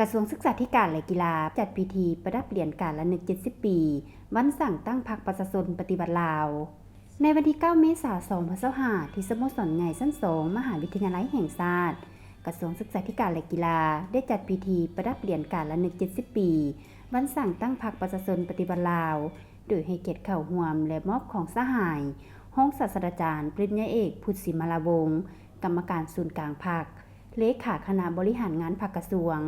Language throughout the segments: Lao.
ກະຊວງສຶກສາທິການ ແລະ ກິລາ ຈັດພິທີປະດັບຫຼຽນການລະນຶກເຈັດສິບປີ ວັນສ້າງຕັ້ງພັກປະຊາຊົນປະຕິວັດລາວ. ໃນວັນທີເກົ້າ ເມສາ ສອງພັນຊາວຫ້າ ທີ່ສະໂມສອນໃຫຍ່ຊັ້ນສອງ ມະຫາວິທະຍາໄລແຫ່ງຊາດ, ກະຊວງສຶກສາທິການ ແລະ ກິລາ ໄດ້ຈັດພິທີປະດັບຫຼຽນການລະນຶກເຈັດສິບປີ ວັນສ້າງຕັ້ງພັກປະຊາຊົນປະຕິວັດລາວ ໂດຍໃຫ້ກຽດເຂົ້າຮ່ວມ ແລະ ມອບຂອງສະຫາຍ ຮອງສາດສະດາຈານ ປະລິນຍາເອກ ພຸດສີມາລາວົງ ກຳມະການສູນກາງພັກ, ເລຂາຄະນະບໍລິຫານງານພັກກະຊວງ,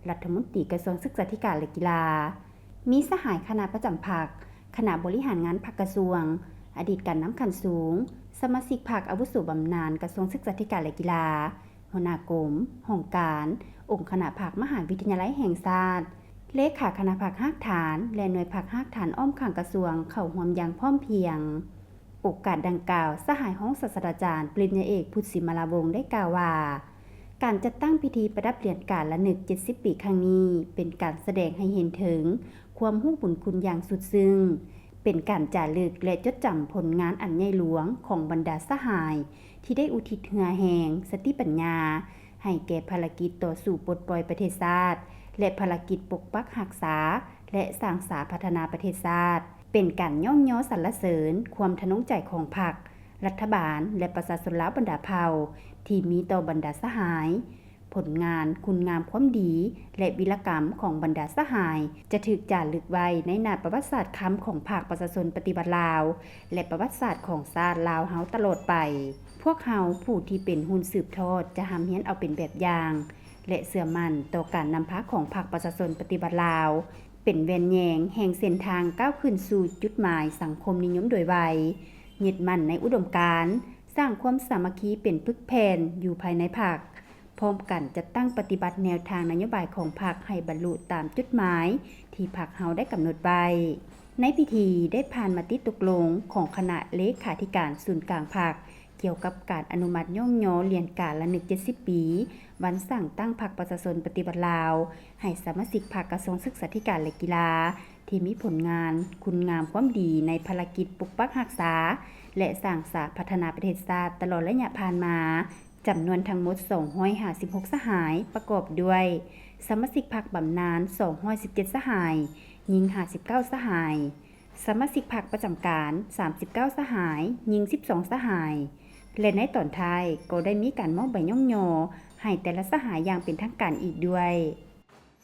ລັດຖະມົນຕີກະຊວງສຶກສາທິການ ແລະ ກິລາ, ມີສະຫາຍຄະນະປະຈຳພັກ, ຄະນະບໍລິຫານງານພັກກະຊວງ, ອະດີດການນຳຂັ້ນສູງ, ສະມາຊິກພັກອາວຸໂສບຳນານກະຊວງສຶກສາທິການ ແລະ ກິລາ, ຫົວໜ້າກົມ, ຫ້ອງການ, ອົງຄະນະພັກມະຫາວິທະຍາໄລແຫ່ງຊາດ, ເລຂາຄະນະພັກຮາກຖານ ແລະ ໜ່ວຍພັກຮາກຖານອ້ອມຂ້າງກະຊວງເຂົ້າຮ່ວມຢ່າງພ້ອມພຽງ. ໂອກາດດັ່ງກ່າວ, ສະຫາຍຮອງສາດສະດາຈານ ປະລິນຍາເອກ ພຸດສີມາລາວົງ ໄດ້ກ່າວວ່າ ການຈັດຕັ້ງພິທີປະດັບຫຼຽນການລະນຶກເຈັດສິບປີຄັ້ງນີ້ ເປັນການສະແດງໃຫ້ເຫັນເຖິງຄວາມຮູ້ບຸນຄຸນຢ່າງສຸດຊຶ້ງ, ເປັນການຈາລຶກ ແລະ ຈົດຈຳຜົນງານອັນໃຫຍ່ຫຼວງຂອງບັນດາສະຫາຍ ທີ່ໄດ້ອຸທິດເຫື່ອແຮງ, ສະຕິປັນຍາ ໃຫ້ແກ່ພາລະກິດຕໍ່ສູ້ປົດປ່ອຍປະເທດຊາດ ແລະ ພາລະກິດປົກປັກຮັກສາ ແລະ ສ້າງສາພັດທະນາປະເທດຊາດ, ເປັນການຍ້ອງຍໍສັນລະເສີນຄວາມທະນົງໃຈຂອງພັກ, ລັດຖະບານ ແລະ ປະຊາຊົນລາວບັນດາເຜົ່າ ທີ່ມີຕໍ່ບັນດາສະຫາຍ. ຜົນງານ, ຄຸນງາມຄວາມດີ ແລະ ວີລະກຳຂອງບັນດາສະຫາຍ ຈະຖືກຈາລຶກໄວ້ໃນໜ້າປະຫວັດສາດຄຳຂອງພັກປະຊາຊົນປະຕິວັດລາວ ແລະ ປະຫວັດສາດຂອງຊາດລາວເຮົາຕະຫຼອດໄປ. ພວກເຮົາຜູ້ທີ່ເປັນຮຸ່ນສືບທອດຈະຮ່ຳຮຽນເອົາເປັນແບບຢ່າງ ແລະ ເຊື່ອໝັ້ນຕໍ່ການນຳພາຂອງພັກປະຊາຊົນປະຕິວັດລາວ ເປັນແວ່ນແຍງແຫ່ງເສັ້ນທາງກ້າວຂຶ້ນສູ່ຈຸດໝາຍສັງຄົມນິຍົມໂດຍໄວ, ຍຶດໝັ້ນໃນອຸດົມການ, ສ້າງຄວາມສາມັກຄີເປັນປຶກແຜ່ນຢູ່ພາຍໃນພັກ, ພ້ອມກັນຈັດຕັ້ງປະຕິບັດແນວທາງນະໂຍບາຍຂອງພັກໃຫ້ບັນລຸຕາມຈຸດໝາຍທີ່ພັກເຮົາໄດ້ກຳນົດໄວ້. ໃນພິທີໄດ້ຜ່ານມະຕິຕົກລົງຂອງຄະນະເລຂາທິການສູນກາງພັກ ກ່ຽວກັບການອະນຸມັດຍ້ອງຍໍຫຼຽນການລະນຶກເຈັດສິບປີ ວັນສ້າງຕັ້ງພັກປະຊາຊົນປະຕິວັດລາວ ໃຫ້ສະມາຊິກພັກກະຊວງສຶກສາທິການ ແລະ ກິລາ ທີ່ມີຜົນງານຄຸນງາມຄວາມດີໃນພາລະກິດປົກປັກຮັກສາ ແລະ ສ້າງສາພັດທະນາປະເທດຊາດຕະຫຼອດໄລຍະຜ່ານມາ ຈຳນວນທັງໝົດສອງຮ້ອຍຫ້າສິບຫົກສະຫາຍ, ປະກອບດ້ວຍ ສະມາຊິກພັກບຳນານສອງຮ້ອຍສິບເຈັດສະຫາຍ, ຍິງຫ້າສິບເກົ້າສະຫາຍ, ສະມາຊິກພັກປະຈຳການສາມສິບເກົ້າສະຫາຍ, ຍິງສິບສອງສະຫາຍ ແລະ ໃນຕອນທ້າຍກໍໄດ້ມີການມອບໃບຍ້ອງຍໍໃຫ້ແຕ່ລະສະຫາຍຢ່າງເປັນທາງການອີກດ້ວຍ.